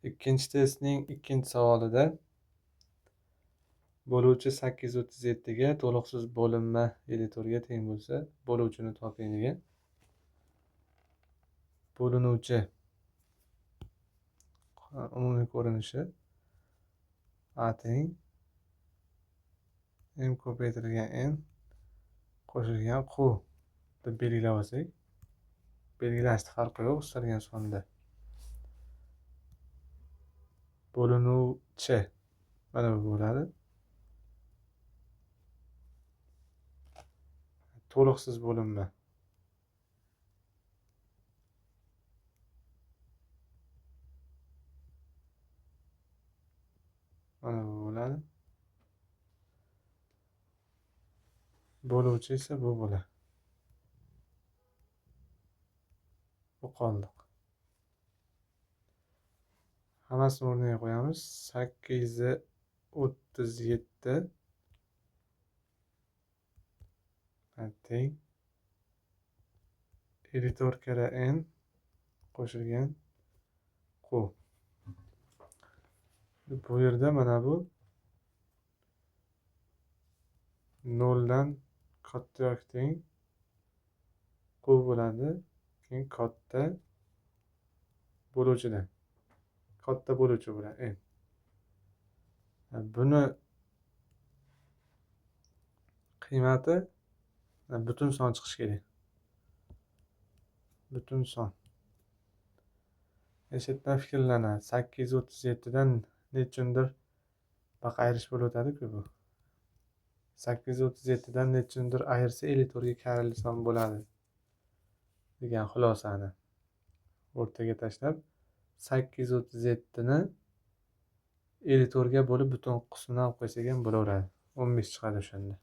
Ikkinchi testning ikkinchi savolida bo'luvchi 837 ga to'liqsiz bo'linma 54 ga teng bo'lsa, bo'luvchini toping degan. Bo'linuvchi umumiy ko'rinishi A teng m ko'paytirilgan n qo'shilgan q deb belgilab olsak, belgilashni farqi yo'q istalgan sonda. Bo'linuvchi mana bu bo'ladi. To'liqsiz bo'linma mana bu bo'ladi. Bo'luvchi esa bu bo'ladi. Bu qoldiq. Hammasini o'rniga qo'yamiz. 837 teng 54 karra n qo'shilgan q. Bu yerda mana bu 0 dan katta yoki teng q bo'ladi. Keyin katta bo'luvchidan katta bo'luvchi bo'ladi n. Buni qiymati butun son chiqishi kerak. Butun son. Eshetdan fikrlanadi. 837 dan nechundir baq ayirish bo'lib o'tadi-ku bu. 837 dan nechundir ayirsa 54 ga karli son bo'ladi degan xulosani o'rtaga tashlab 837 ni 54 ga bo'lib butun qismini olib qo'ysak ham bo'laveradi. 15 chiqadi o'shanda.